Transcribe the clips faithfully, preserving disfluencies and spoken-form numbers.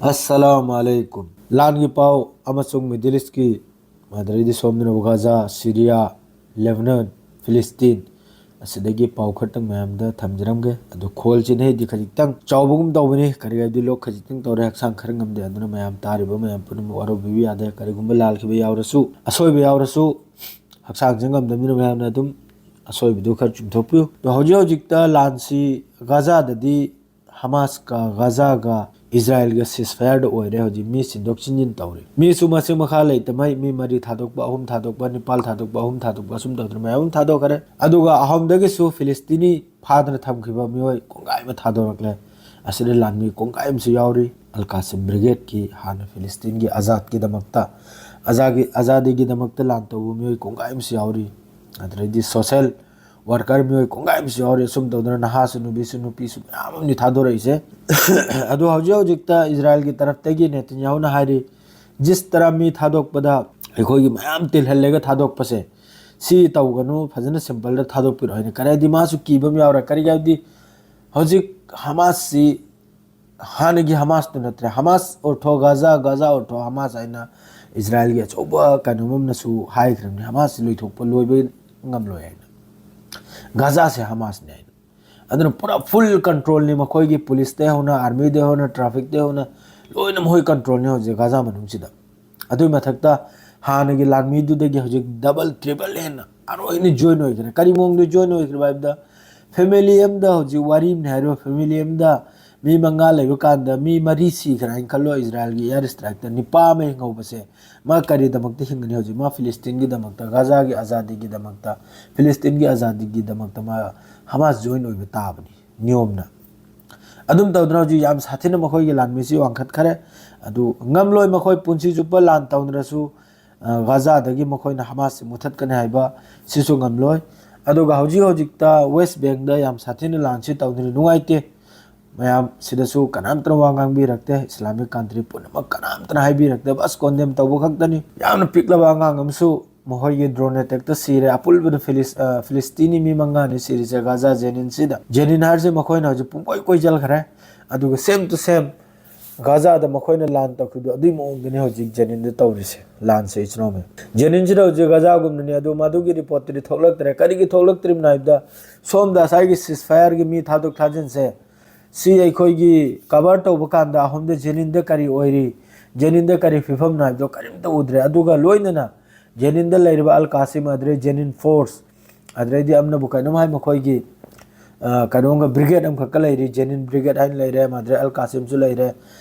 ꯑꯁꯂꯥꯃꯨ ꯑꯂꯩꯀꯨꯝ꯫ ꯂꯥꯟꯒꯤ ꯄꯥꯎ ꯑꯃꯁꯨꯡ Middle Eastꯀꯤ, ꯑꯗꯩꯗꯤ ꯁꯣꯝꯗꯅ ꯒꯥꯖꯥ, ꯁꯤꯔꯤꯌꯥ, ꯂꯦꯕꯅꯟ, ꯐꯤꯂꯤꯁꯇꯤꯟ, ꯑꯁꯤꯗꯒꯤ ꯄꯥꯎ ꯈꯔꯇꯪ ꯃꯌꯥꯝꯗ ꯊꯝꯖꯔꯝꯒꯦ꯫ ꯑꯗꯨ ꯈꯣꯜꯁꯤꯅ ꯑꯩꯗꯤ ꯈꯖꯤꯛꯇꯪ ꯆꯥꯎꯕꯒꯨꯝ ꯇꯧꯕꯅꯤ, ꯀꯔꯤ ꯍꯥꯏꯗꯤ ꯂꯣꯛ ꯈꯖꯤꯛꯇꯪ ꯇꯧꯔꯦ, ꯍꯛꯆꯥꯡ ꯈꯔ ꯉꯝꯗꯦ꯫ ꯑꯗꯨꯅ ꯃꯌꯥꯝ ꯇꯥꯔꯤꯕ ꯃꯌꯥꯝ ꯄꯨꯝꯅꯃꯛ ꯋꯥꯔꯧꯕꯤꯕ ꯌꯥꯗꯦ꯫ ꯀꯔꯤꯒꯨꯝꯕ ꯂꯥꯜꯈꯤꯕ ꯌꯥꯎꯔꯁꯨ, ꯑꯁꯣꯏꯕ ꯌꯥꯎꯔꯁꯨ, ꯍꯛꯆꯥꯡꯁꯦ ꯉꯝꯗꯕꯅꯤꯅ ꯃꯌꯥꯝꯅ ꯑꯗꯨꯝ ꯑꯁꯣꯏꯕꯗꯨ ꯈꯔ ꯆꯨꯝꯊꯣꯛꯄꯤꯌꯨ꯫ ꯑꯗꯣ ꯍꯧꯖꯤꯛ ꯍꯧꯖꯤꯛꯇ ꯂꯥꯟꯁꯤ ꯒꯥꯖꯥꯗꯗꯤ ꯍꯃꯥꯁꯀ ꯒꯥꯖꯥꯒ ꯏꯖꯔꯥꯏꯜꯒ ceasefire ꯑꯣꯏꯔꯦ꯫ ꯍꯧꯖꯤꯛ ꯃꯤ ꯁꯤꯟꯗꯣꯛ ꯁꯤꯟꯖꯤꯟ ꯇꯧꯔꯤ꯫ ꯃꯤꯁꯨ ꯃꯁꯤꯡ ꯃꯈꯥ ꯂꯩꯇꯃꯩ ꯃꯤ ꯃꯔꯤ ꯊꯥꯗꯣꯛꯄ, ꯑꯍꯨꯝ ꯊꯥꯗꯣꯛꯄ, ꯅꯤꯄꯥꯜ ꯊꯥꯗꯣꯛꯄ, ꯑꯍꯨꯝ ꯊꯥꯗꯣꯛꯄ, ꯑꯁꯨꯝ ꯇꯧꯗꯅ ꯃꯌꯥꯝ ꯑꯃ ꯊꯥꯗꯣꯛꯈꯔꯦ꯫ ꯑꯗꯨꯒ ꯑꯍꯨꯝꯗꯒꯤꯁꯨ ꯐꯤꯂꯤꯁꯇꯤꯅꯤ ꯐꯥꯗꯅ ꯊꯝꯈꯤꯕ ꯃꯤꯑꯣꯏ ꯀꯣꯡꯒꯥꯏ ꯑꯃ ꯊꯥꯗꯣꯔꯛꯂꯦ꯫ ꯑꯁꯤꯗ ꯂꯥꯟꯃꯤ ꯀꯣꯡꯒꯥꯏ ꯑꯃꯁꯨ ꯌꯥꯎꯔꯤ꯫ ꯑꯜ ꯀꯥꯁꯤꯝ ꯕ꯭ꯔꯤꯒꯦꯗꯀꯤ, ꯍꯥꯟꯅ ꯐꯤꯂꯤꯁꯇꯤꯟꯒꯤ ꯑꯖꯥꯗꯀꯤꯗꯃꯛꯇ, ꯑꯖꯥꯒꯤ, ꯑꯖꯥꯗꯤꯒꯤꯗꯃꯛꯇ ꯂꯥꯟ ꯇꯧꯕ ꯃꯤꯑꯣꯏ ꯀꯣꯡꯒꯥꯏ ꯑꯃꯁꯨ ꯌꯥꯎꯔꯤ꯫ ꯑꯗꯩꯗꯤ social worker ꯃꯤꯑꯣꯏ ꯀꯣꯡꯒꯥꯏ ꯑꯃꯁꯨ ꯌꯥꯎꯔꯤ꯫ ꯑꯁꯨꯝ ꯇꯧꯗꯅ ꯅꯍꯥꯁꯨ, ꯅꯨꯄꯤꯁꯨ, ꯅꯨꯄꯤꯁꯨ ꯃꯌꯥꯝ ꯑꯃꯅꯤ ꯊꯥꯗꯣꯔꯛꯏꯁꯦ꯫ ꯑꯗꯣ ꯍꯧꯖꯤꯛ ꯍꯧꯖꯤꯛꯇ ꯏꯖꯔꯥꯏꯜꯒꯤ ꯇꯔꯐꯇꯒꯤ ꯅꯦꯇꯟꯌꯥꯍꯨꯅ ꯍꯥꯏꯔꯤ, ꯖꯤꯁ ꯇꯔꯥ ꯃꯤ ꯊꯥꯗꯣꯛꯄꯗ ꯑꯩꯈꯣꯏꯒꯤ ꯃꯌꯥꯝ ꯇꯤꯜꯍꯜꯂꯒ ꯊꯥꯗꯣꯛꯄꯁꯦ, ꯁꯤ ꯇꯧꯒꯅꯨ, ꯐꯖꯅ simpleꯗ ꯊꯥꯗꯣꯛꯄꯤꯔꯣ ꯍꯥꯏꯅ꯫ ꯀꯔꯤ ꯍꯥꯏꯗꯤ ꯃꯥꯁꯨ ꯀꯤꯕ ꯑꯃ ꯌꯥꯎꯔꯦ꯫ ꯀꯔꯤꯒꯤ ꯍꯥꯏꯕꯗꯤ ꯍꯧꯖꯤꯛ ꯍꯃꯥꯁꯁꯤ ꯍꯥꯟꯅꯒꯤ ꯍꯃꯥꯁꯇꯨ ꯅꯠꯇ꯭ꯔꯦ꯫ ꯍꯃꯥꯁ ꯑꯣꯔꯊꯣ ꯒꯥꯖꯥ, ꯒꯥꯖꯥ ꯑꯣꯔꯊꯣ ꯍꯃꯥꯁ ꯍꯥꯏꯅ ꯏꯖꯔꯥꯏꯜꯒꯤ ꯑꯆꯧꯕ ꯀꯩꯅꯣꯝ ꯑꯃꯅꯁꯨ ꯍꯥꯏꯈ꯭ꯔꯕꯅꯤ, ꯍꯃꯥꯁꯁꯤ ꯂꯣꯏꯊꯣꯛꯄ, ꯂꯣꯏꯕ ꯉꯝꯂꯣꯏ ꯍꯥꯏꯅ꯫ ꯒꯥꯖꯥꯁꯦ ꯍꯃꯥꯁꯅꯤ ꯍꯥꯏꯅ꯫ ꯑꯗꯨꯅ ꯄꯨꯔꯥ full controlꯅꯤ ꯃꯈꯣꯏꯒꯤ, ꯄꯨꯂꯤꯁꯇꯩ ꯍꯧꯅ, ꯑꯥꯔꯃꯤꯗꯩ ꯍꯧꯅ, ꯇ꯭ꯔꯥꯐꯤꯛꯇꯩ ꯍꯧꯅ ꯂꯣꯏꯅ ꯃꯈꯣꯏ controlꯅꯤ ꯍꯧꯖꯤꯛ ꯒꯥꯖꯥ ꯃꯅꯨꯡꯁꯤꯗ꯫ ꯑꯗꯨꯒꯤ ꯃꯊꯛꯇ ꯍꯥꯟꯅꯒꯤ ꯂꯥꯟꯃꯤꯗꯨꯗꯒꯤ ꯍꯧꯖꯤꯛ double triple ꯍꯦꯟꯅ ꯑꯔꯣꯏꯅ join ꯑꯣꯏꯈ꯭ꯔꯦ꯫ ꯀꯔꯤ ꯃꯑꯣꯡꯗ join ꯑꯣꯏꯈ꯭ꯔꯤꯕ ꯍꯥꯏꯕꯗ, family ꯑꯃꯗ ꯍꯧꯖꯤꯛ ꯋꯥꯔꯤ ꯑꯃꯅꯦ ꯍꯥꯏꯔꯣ, family ꯑꯃꯗ ꯃꯤ ꯃꯉꯥ ꯂꯩꯕ ꯀꯥꯟꯗ ꯃꯤ ꯃꯔꯤ ꯁꯤꯈ꯭ꯔꯦ ꯍꯥꯏꯅ ꯈꯜꯂꯣ, ꯏꯖꯔꯥꯏꯜꯒꯤ air strikeꯇ ꯅꯤꯄꯥ ꯑꯃ ꯍꯤꯡꯍꯧꯕꯁꯦ, ꯃꯥ ꯀꯔꯤꯗꯃꯛꯇ ꯍꯤꯡꯒꯅꯤ ꯍꯧꯖꯤꯛ? ꯃꯥ ꯐꯤꯂꯤꯁꯇꯤꯟꯒꯤꯗꯃꯛꯇ, ꯒꯥꯖꯥꯒꯤ ꯑꯖꯥꯗꯤꯒꯤꯗꯃꯛꯇ, ꯐꯤꯂꯤꯁꯇꯤꯟꯒꯤ ꯑꯖꯥꯗꯤꯒꯤꯗꯃꯛꯇ ꯃꯥ ꯍꯃꯥꯁ join ꯑꯣꯏꯕ ꯇꯥꯕꯅꯤ ꯅꯤꯌꯣꯝꯅ꯫ ꯑꯗꯨꯝ ꯇꯧꯗꯅ ꯍꯧꯖꯤꯛ ꯌꯥꯝ ꯁꯥꯊꯤꯅ ꯃꯈꯣꯏꯒꯤ ꯂꯥꯟꯃꯤꯁꯤ ꯋꯥꯡꯈꯠꯈꯔꯦ꯫ ꯑꯗꯨ ꯉꯝꯂꯣꯏ, ꯃꯈꯣꯏ ꯄꯨꯟꯁꯤ ꯆꯨꯞꯄ ꯂꯥꯟ ꯇꯧꯗ꯭ꯔꯁꯨ, ꯑ, ꯒꯥꯖꯥꯗꯒꯤ ꯃꯈꯣꯏꯅ ꯍꯃꯥꯁꯁꯤ ꯃꯨꯊꯠꯀꯅꯤ ꯍꯥꯏꯕ ꯁꯤꯁꯨ ꯉꯝꯂꯣꯏ꯫ ꯑꯗꯨꯒ ꯍꯧꯖꯤꯛ ꯍꯧꯖꯤꯛꯇ West Bankꯗ ꯌꯥꯝ ꯁꯥꯊꯤꯅ ꯂꯥꯟꯁꯤ ꯇꯧꯗꯨꯅ ꯅꯨꯡꯉꯥꯏꯇꯦ꯫ ꯃꯌꯥꯝ ꯁꯤꯗꯁꯨ ꯀꯅꯥꯝꯇꯅ ꯋꯥ ꯉꯥꯡꯕꯤꯔꯛꯇꯦ꯫ Islamic country ꯄꯨꯝꯅꯃꯛ ꯀꯅꯥꯝꯇꯅ ꯍꯥꯏꯕꯤꯔꯛꯇꯦ꯫ ꯕꯁ condemn ꯇꯧꯕ ꯈꯛꯇꯅꯤ꯫ ꯌꯥꯝꯅ ꯄꯤꯛꯂꯕ ꯑꯉꯥꯡ ꯑꯃꯁꯨ ꯃꯈꯣꯏꯒꯤ drone attackꯇ ꯁꯤꯔꯦ꯫ ꯑꯄꯨꯟꯕꯗ ꯐꯤꯂꯤꯁ-, ꯑ, ꯐꯤꯂꯤꯁꯇꯤꯅꯤ ꯃꯤ ꯃꯉꯥꯅꯤ ꯁꯤꯔꯤꯁꯦ ꯒꯥꯖꯥ ꯖꯦꯅꯤꯟꯁꯤꯗ꯫ ꯖꯦꯅꯤꯟ ꯍꯥꯏꯔꯤꯁꯦ ꯃꯈꯣꯏꯅ ꯍꯧꯖꯤꯛ ꯄꯨꯡꯀꯣꯏ ꯀꯣꯏꯁꯤꯜꯈ꯭ꯔꯦ꯫ ꯑꯗꯨꯒ same to same ꯒꯥꯖꯥꯗ ꯃꯈꯣꯏꯅ ꯂꯥꯟ ꯇꯧꯈꯤꯕꯗꯣ ꯑꯗꯨꯒꯤ ꯃꯑꯣꯡꯗꯅꯤ ꯍꯧꯖꯤꯛ ꯖꯦꯅꯤꯟꯗ ꯇꯧꯔꯤꯁꯦ, ꯂꯥꯟꯁꯦ ꯏꯆꯤꯟ ꯏꯅꯥꯎꯃꯩ꯫ ꯖꯦꯅꯤꯟꯁꯤꯗ ꯍꯧꯖꯤꯛ ꯒꯥꯖꯥꯒꯨꯝꯅꯅꯤ, ꯑꯗꯨ ꯃꯗꯨꯒꯤ ꯔꯤꯄꯣꯔꯠꯇꯨꯗꯤ ꯊꯣꯛꯂꯛꯇ꯭ꯔꯦ꯫ ꯀꯔꯤꯒꯤ ꯊꯣꯛꯂꯛꯇ꯭ꯔꯤꯕꯅꯣ ꯍꯥꯏꯕꯗ, ꯁꯣꯝꯗ ꯉꯁꯥꯏꯒꯤ ꯁꯤꯁ ꯐꯥꯌꯔꯒꯤ ꯃꯤ ꯊꯥꯗꯣꯛ ꯊꯥꯖꯤꯟꯁꯦ, ꯁꯤ ꯑꯩꯈꯣꯏꯒꯤ ꯀꯚꯔ ꯇꯧꯕ ꯀꯥꯟꯗ ꯑꯍꯣꯝꯗ ꯖꯦꯅꯤꯟꯗ ꯀꯔꯤ ꯑꯣꯏꯔꯤ, ꯖꯦꯅꯤꯟꯗ ꯀꯔꯤ ꯐꯤꯕꯝꯅꯣ ꯍꯥꯏꯕꯗꯣ ꯀꯔꯤꯝꯇ ꯎꯗ꯭ꯔꯦ꯫ ꯑꯗꯨꯒ ꯂꯣꯏꯅꯅ ꯖꯦꯅꯤꯟꯗ ꯂꯩꯔꯤꯕ ꯑꯜ ꯀꯥꯁꯤꯝ, ꯑꯗꯨꯗꯩ ꯖꯦꯅꯤꯟ ꯐꯣꯔꯁ, ꯑꯗꯨꯗꯩꯗꯤ ꯑꯃꯅꯕꯨ ꯀꯩꯅꯣꯝ ꯍꯥꯏ, ꯃꯈꯣꯏꯒꯤ, ꯑ, ꯀꯩꯅꯣꯝꯒ ꯕ꯭ꯔꯤꯒꯦꯗ ꯑꯃꯈꯛꯀ ꯂꯩꯔꯤ, ꯖꯦꯅꯤꯟ ꯕ꯭ꯔꯤꯒꯦꯗ ꯍꯥꯏꯅ ꯂꯩꯔꯦ, ꯃꯗꯨꯗꯩ ꯑꯜ ꯀꯥꯁꯤꯝꯁꯨ ꯂꯩꯔꯦ,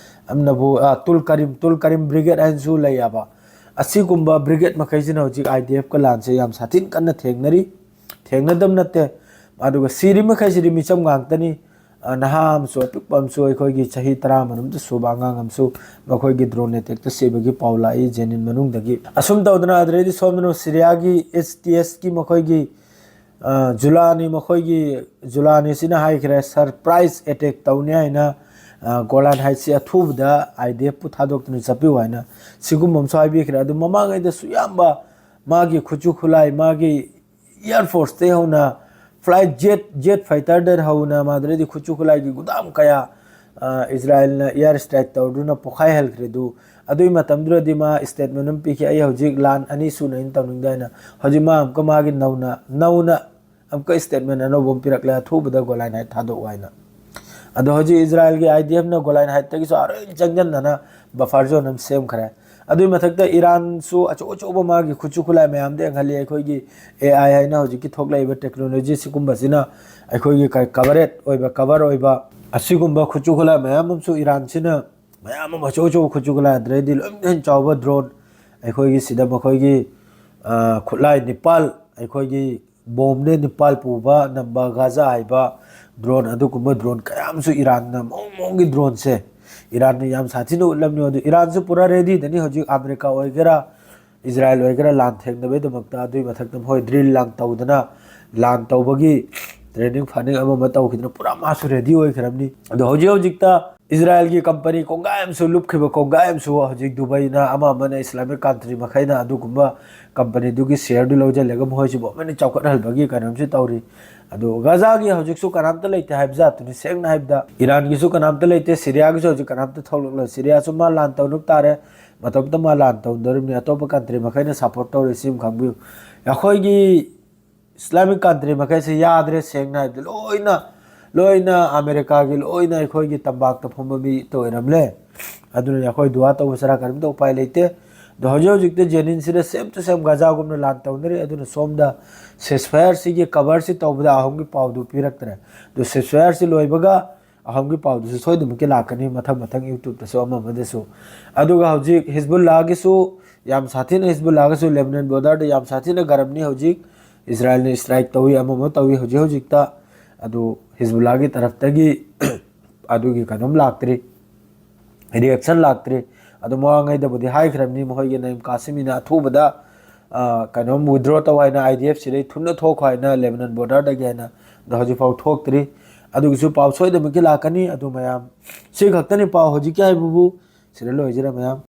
ꯑꯃꯅꯕꯨ, ꯑ, ꯇꯨꯜ ꯀꯔꯤꯝ, ꯇꯨꯜ ꯀꯔꯤꯝ ꯕ꯭ꯔꯤꯒꯦꯗ ꯍꯥꯏꯅꯁꯨ ꯂꯩꯌꯦꯕ꯫ ꯑꯁꯤꯒꯨꯝꯕ ꯕ꯭ꯔꯤꯒꯦꯗ ꯃꯈꯩꯁꯤꯅ ꯍꯧꯖꯤꯛ ꯑꯥꯏ ꯗꯤ ꯑꯦꯐꯀ ꯂꯥꯟꯁꯦ ꯌꯥꯝ ꯁꯥꯊꯤꯅ ꯀꯟꯅ ꯊꯦꯡꯅꯔꯤ, ꯊꯦꯡꯅꯗꯕ ꯅꯠꯇꯦ꯫ ꯑꯗꯨꯒ ꯁꯤꯔꯤ ꯃꯈꯩꯁꯤꯗꯤ ꯃꯤꯆꯝ ꯉꯥꯛꯇꯅꯤ꯫ ꯑ, ꯅꯍꯥ ꯑꯃꯁꯨ, ꯑꯄꯤꯛꯄ ꯑꯃꯁꯨ, ꯑꯩꯈꯣꯏꯒꯤ ꯆꯍꯤ ꯇꯔꯥ ꯃꯅꯨꯡꯗ ꯁꯨꯕ ꯑꯉꯥꯡ ꯑꯃꯁꯨ ꯃꯈꯣꯏꯒꯤ ꯗ꯭ꯔꯣꯟ ꯑꯦꯇꯦꯛꯇ ꯁꯤꯕꯒꯤ ꯄꯥꯎ ꯂꯥꯛꯏ ꯖꯦꯅꯤꯟ ꯃꯅꯨꯡꯗꯒꯤ꯫ ꯑꯁꯨꯝ ꯇꯧꯗꯅ ꯑꯗꯨꯗꯩꯗꯤ ꯁꯣꯝꯗꯅ ꯁꯤꯔꯤꯌꯥꯒꯤ ꯑꯦꯁ ꯇꯤ ꯑꯦꯁꯀꯤ ꯃꯈꯣꯏꯒꯤ, ꯑ, ꯖꯨꯂꯥꯅꯤ, ꯃꯈꯣꯏꯒꯤ ꯖꯨꯂꯥꯅꯤꯁꯤꯅ ꯍꯥꯏꯈ꯭ꯔꯦ, ꯁꯔꯄ꯭ꯔꯥꯏꯖ ꯑꯦꯇꯦꯛ ꯇꯧꯅꯤ ꯍꯥꯏꯅ, ꯑ, ꯒꯣꯂꯥꯟ ꯍꯥꯏꯠꯁꯤ ꯑꯊꯨꯕꯗ ꯑꯥꯏ ꯗꯤ ꯑꯦꯐꯄꯨ ꯊꯥꯗꯣꯛꯇꯨꯅ ꯆꯠꯄꯤꯌꯨ ꯍꯥꯏꯅ ꯁꯤꯒꯨꯝꯕ ꯑꯃꯁꯨ ꯍꯥꯏꯕꯤꯈ꯭ꯔꯦ꯫ ꯑꯗꯨ ꯃꯃꯥꯡꯉꯩꯗꯁꯨ ꯌꯥꯝꯕ ꯃꯥꯒꯤ ꯈꯨꯠꯁꯨ ꯈꯨꯠꯂꯥꯏ, ꯃꯥꯒꯤ ꯏꯌꯥꯔ ꯐꯣꯔꯁꯇꯒꯤ ꯍꯧꯅ ꯐ꯭ꯂꯥꯏꯠ ꯖꯦꯠ, ꯖꯦꯠ ꯐꯥꯏꯇꯔꯗ ꯍꯧꯅ ꯃꯥꯗꯨꯗꯩꯗꯤ ꯈꯨꯠꯁꯨ ꯈꯨꯠꯂꯥꯏꯒꯤ ꯒꯨꯗꯥꯝ ꯀꯌꯥ, ꯑ, ꯏꯖꯔꯥꯏꯜꯅ ꯏꯌꯥꯔ ꯁ꯭ꯇ꯭ꯔꯥꯏꯛ ꯇꯧꯗꯨꯅ ꯄꯣꯈꯥꯏꯍꯜꯈ꯭ꯔꯦ꯫ ꯑꯗꯨ, ꯑꯗꯨꯒꯤ ꯃꯇꯝꯗꯨꯗꯗꯤ ꯃꯥ ꯁ꯭ꯇꯦꯠꯃꯦꯟ ꯑꯃ ꯄꯤꯈꯤ, "ꯑꯩ ꯍꯧꯖꯤꯛ ꯂꯥꯟ ꯑꯅꯤ ꯁꯨꯅ ꯑꯩꯅ ꯇꯧꯅꯤꯡꯗꯦ" ꯍꯥꯏꯅ꯫ ꯍꯧꯖꯤꯛ ꯃꯥ ꯑꯃꯨꯛꯀ ꯃꯥꯒꯤ ꯅꯧꯅ, ꯅꯧꯅ ꯑꯃꯨꯛꯀ ꯁ꯭ꯇꯦꯠꯃꯦꯟ ꯑꯅꯧꯕ ꯑꯃ ꯄꯤꯔꯛꯂꯦ, "ꯑꯊꯨꯕꯗ ꯒꯣꯂꯥꯟ ꯍꯥꯏꯠ ꯊꯥꯗꯣꯛꯑꯣ" ꯍꯥꯏꯅ꯫ ꯑꯗꯣ ꯍꯧꯖꯤꯛ ꯏꯖꯔꯥꯏꯜꯒꯤ I D ꯑꯦꯐꯅ Golan ꯍꯥꯏꯠꯇꯒꯤꯁꯨ ꯑꯔꯣꯏ ꯆꯪꯁꯤꯟꯗꯅ buffer zone ꯑꯃ ꯁꯦꯝꯈ꯭ꯔꯦ꯫ ꯑꯗꯨꯒꯤ ꯃꯊꯛꯇ ꯏꯔꯥꯟꯁꯨ ꯑꯆꯧ ꯑꯆꯧꯕ ꯃꯥꯒꯤ ꯈꯨꯠꯁꯨ ꯈꯨꯠꯂꯥꯏ ꯃꯌꯥꯝꯗ ꯌꯦꯡꯍꯜꯂꯤ꯫ ꯑꯩꯈꯣꯏꯒꯤ ꯑꯦ ꯑꯥꯏ ꯍꯥꯏꯅ ꯍꯧꯖꯤꯛꯀꯤ ꯊꯣꯛꯂꯛꯏꯕ ꯇꯦꯛꯅꯣꯂꯣꯖꯤ ꯁꯤꯒꯨꯝꯕꯁꯤꯅ ꯑꯩꯈꯣꯏꯒꯤ ꯀ-, ꯀꯚꯔꯦꯠ ꯑꯣꯏꯕ, ꯀꯚꯔ ꯑꯣꯏꯕ ꯑꯁꯤꯒꯨꯝꯕ ꯈꯨꯠꯁꯨ ꯈꯨꯠꯂꯥꯏ ꯃꯌꯥꯝ ꯑꯃꯁꯨ ꯏꯔꯥꯟꯁꯤꯅ ꯃꯌꯥꯝ ꯑꯃ ꯑꯆꯧ ꯑꯆꯧꯕ ꯈꯨꯠꯁꯨ ꯈꯨꯠꯂꯥꯏ, ꯑꯗꯨꯗꯩꯗꯤ ꯂꯣꯏꯅ ꯍꯦꯟꯅ ꯆꯥꯎꯕ ꯗ꯭ꯔꯣꯟ, ꯑꯩꯈꯣꯏꯒꯤ ꯁꯤꯗ ꯃꯈꯣꯏꯒꯤ, ꯑ, ꯈꯨꯠꯂꯥꯏ ꯅꯤꯄꯥꯜ, ꯑꯩꯈꯣꯏꯒꯤ ꯕꯣꯝꯅꯦ ꯅꯤꯄꯥꯜ ꯄꯨꯕ ꯅꯝꯕ ꯒꯥꯖꯥ ꯍꯥꯏꯕ ꯗ꯭ꯔꯣꯟ, ꯑꯗꯨꯒꯨꯝꯕ ꯗ꯭ꯔꯣꯟ ꯀꯌꯥ ꯑꯃꯁꯨ ꯏꯔꯥꯟꯅ ꯃꯑꯣꯡ ꯃꯑꯣꯡꯒꯤ ꯗ꯭ꯔꯣꯟꯁꯦ ꯏꯔꯥꯟꯅ ꯌꯥꯝ ꯁꯥꯊꯤꯅ ꯎꯠꯂꯝꯃꯤ꯫ ꯑꯗꯨ ꯏꯔꯥꯟꯁꯨ ꯄꯨꯔꯥ ꯔꯦꯗꯤꯗꯅꯤ ꯍꯧꯖꯤꯛ, ꯑꯃꯦꯔꯤꯀꯥ ꯑꯣꯏꯒꯦꯔꯥ, ꯏꯖꯔꯥꯏꯜ ꯑꯣꯏꯒꯦꯔꯥ, ꯂꯥꯟ ꯊꯦꯡꯅꯕꯒꯤꯗꯃꯛꯇ꯫ ꯑꯗꯨꯒꯤ ꯃꯊꯛꯇ ꯃꯈꯣꯏ ꯗ꯭ꯔꯤꯜ ꯂꯥꯡ ꯇꯧꯗꯅ ꯂꯥꯟ ꯇꯧꯕꯒꯤ ꯇ꯭ꯔꯦꯅꯤꯡ ꯐꯥꯅꯤꯡ ꯑꯃ ꯑꯃ ꯇꯧꯈꯤꯗꯅ ꯄꯨꯔꯥ ꯃꯥꯁꯨ ꯔꯦꯗꯤ ꯑꯣꯏꯈ꯭ꯔꯕꯅꯤ꯫ ꯑꯗꯣ ꯍꯧꯖꯤꯛ ꯍꯧꯖꯤꯛꯇ ꯏꯖꯔꯥꯏꯜꯒꯤ ꯀꯝꯄꯅꯤ ꯀꯣꯡꯒꯥꯏ ꯑꯃꯁꯨ ꯂꯨꯞꯈꯤꯕ, ꯀꯣꯡꯒꯥꯏ ꯑꯃꯁꯨ ꯍꯧꯖꯤꯛ ꯗꯨꯕꯩꯅ ꯑꯃ ꯑꯃꯅ ꯏꯁꯂꯥꯃꯤꯛ ꯀꯟꯇ꯭ꯔꯤ ꯃꯈꯩꯅ ꯑꯗꯨꯒꯨꯝꯕ ꯀꯝꯄꯅꯤꯗꯨꯒꯤ ꯁꯤꯌꯔꯗꯨ ꯂꯧꯁꯤꯜꯂꯒ ꯃꯈꯣꯏꯁꯤꯕꯨ ꯑꯃꯅ ꯆꯥꯎꯈꯠꯍꯟꯕꯒꯤ ꯀꯩꯅꯣꯝꯁꯤ ꯇꯧꯔꯤ꯫ ꯑꯗꯨ ꯒꯖꯥꯒꯤ ꯍꯧꯖꯤꯛꯁꯨ ꯀꯅꯥꯝꯇ ꯂꯩꯇꯦ ꯍꯥꯏꯕ ꯖꯥꯠꯇꯨꯅꯤ꯫ ꯁꯦꯡꯅ ꯍꯥꯏꯕꯗ ꯏꯔꯥꯟꯒꯤꯁꯨ ꯀꯅꯥꯝꯇ ꯂꯩꯇꯦ, ꯁꯤꯔꯤꯌꯥꯒꯤꯁꯨ ꯍꯧꯖꯤꯛ ꯀꯅꯥꯝꯇ ꯊꯣꯛꯂꯛꯂꯣꯏ꯫ ꯁꯤꯔꯤꯌꯥꯁꯨ ꯃꯥ ꯂꯥꯟ ꯇꯧꯅꯕ ꯇꯥꯔꯦ, ꯃꯇꯣꯝꯇ ꯃꯥ ꯂꯥꯟ ꯇꯧꯗꯣꯔꯤꯕꯅꯤ꯫ ꯑꯇꯣꯞꯄ ꯀꯟꯇ꯭ꯔꯤ ꯃꯈꯩꯅ ꯁꯞꯄꯣꯔꯠ ꯇꯧꯔꯤ, ꯁꯤ ꯑꯃ ꯈꯪꯕꯤꯌꯨ꯫ ꯑꯩꯈꯣꯏꯒꯤ ꯏꯁꯂꯥꯃꯤꯛ ꯀꯟꯇ꯭ꯔꯤ ꯃꯈꯩꯁꯦ ꯌꯥꯗ꯭ꯔꯦ꯫ ꯁꯦꯡꯅ ꯍꯥꯏꯕꯗ ꯂꯣꯏꯅ, ꯂꯣꯏꯅ ꯑꯃꯦꯔꯤꯀꯥꯒꯤ, ꯂꯣꯏꯅ ꯑꯩꯈꯣꯏꯒꯤ ꯇꯝꯕꯥꯛꯇ ꯐꯝꯕ ꯃꯤꯇ ꯑꯣꯏꯔꯝꯂꯦ꯫ ꯑꯗꯨꯅ ꯑꯩꯈꯣꯏ ꯗꯨꯋꯥ ꯇꯧꯕ ꯁꯔꯥ ꯀꯔꯤꯝꯇ ꯎꯄꯥꯏ ꯂꯩꯇꯦ꯫ ꯑꯗꯣ ꯍꯧꯖꯤꯛ ꯍꯧꯖꯤꯛꯇꯤ ꯖꯦꯅꯤꯟꯁꯤꯗ ꯁꯦꯝ ꯇꯨ ꯁꯦꯝ ꯒꯖꯥꯒꯨꯝꯅ ꯂꯥꯟ ꯇꯧꯅꯔꯤ꯫ ꯑꯗꯨꯅ ꯁꯣꯝꯗ ꯁꯤꯁꯐꯥꯌꯔꯁꯤꯒꯤ ꯀꯕꯔꯁꯤ ꯇꯧꯕꯗ ꯑꯍꯨꯝꯒꯤ ꯄꯥꯎꯗꯨ ꯄꯤꯔꯛꯇ꯭ꯔꯦ꯫ ꯑꯗꯣ ꯁꯤꯁꯐꯥꯌꯔꯁꯤ ꯂꯣꯏꯕꯒ ꯑꯍꯨꯝꯒꯤ ꯄꯥꯎꯗꯨꯁꯨ ꯁꯣꯏꯗꯅꯃꯛꯀꯤ ꯂꯥꯛꯀꯅꯤ, ꯃꯊꯪ ꯃꯊꯪ ꯌꯨꯇ꯭ꯌꯨꯕꯇꯁꯨ ꯑꯃ ꯑꯃꯗꯁꯨ꯫ ꯑꯗꯨꯒ ꯍꯧꯖꯤꯛ ꯍꯤꯖꯕꯨꯜꯂꯥꯒꯤꯁꯨ ꯌꯥꯝ ꯁꯥꯊꯤꯅ, ꯍꯤꯖꯕꯨꯜꯂꯥꯒꯁꯨ ꯂꯦꯕꯅꯟ ꯕꯣꯔꯗꯔꯗ ꯌꯥꯝ ꯁꯥꯊꯤꯅ ꯒꯔꯝꯅꯤ ꯍꯧꯖꯤꯛ꯫ ꯏꯖꯔꯥꯏꯜꯅ ꯏꯁꯇ꯭ꯔꯥꯏꯛ ꯇꯧꯏ, ꯑꯃ ꯑꯃ ꯇꯧꯏ ꯍꯧꯖꯤꯛ ꯍꯧꯖꯤꯛꯇ꯫ ꯑꯗꯨ ꯍꯤꯖꯕꯨꯜꯂꯥꯒꯤ ꯇꯔꯐꯇꯒꯤ ꯑꯗꯨꯒꯤ ꯀꯩꯅꯣꯝ ꯂꯥꯛꯇ꯭ꯔꯤ, ꯔꯤꯌꯦꯛꯁꯟ ꯂꯥꯛꯇ꯭ꯔꯤ꯫ ꯑꯗꯨ ꯃꯃꯥꯡꯉꯩꯗꯕꯨꯗꯤ ꯍꯥꯏꯈ꯭ꯔꯕꯅꯤ, ꯃꯈꯣꯏꯒꯤ ꯅꯌꯤꯝ ꯀꯥꯁꯤꯃꯤꯅ ꯑꯊꯨꯕꯗ, ꯑ, ꯀꯩꯅꯣꯝ ꯋꯤꯗ꯭ꯔꯣ ꯇꯧ ꯍꯥꯏꯅ, ꯑꯥꯏ ꯗꯤ ꯑꯦꯐ ꯁꯤꯗꯩ ꯊꯨꯅ ꯊꯣꯛꯈꯣ ꯍꯥꯏꯅ ꯂꯦꯕꯅꯟ ꯕꯣꯔꯗꯔꯗꯒꯤ ꯍꯥꯏꯅ꯫ ꯑꯗꯣ ꯍꯧꯖꯤꯛꯐꯥꯎ ꯊꯣꯛꯇ꯭ꯔꯤ꯫ ꯑꯗꯨꯒꯤꯁꯨ ꯄꯥꯎ ꯁꯣꯏꯗꯅꯃꯛꯀꯤ ꯂꯥꯛꯀꯅꯤ꯫ ꯑꯗꯨ ꯃꯌꯥꯝ, ꯁꯤ ꯈꯛꯇꯅꯤ ꯄꯥꯎ ꯍꯧꯖꯤꯛꯀꯤ ꯍꯥꯏꯕꯕꯨ꯫ ꯁꯤꯗ ꯂꯣꯏꯖꯔꯦ ꯃꯌꯥꯝ꯫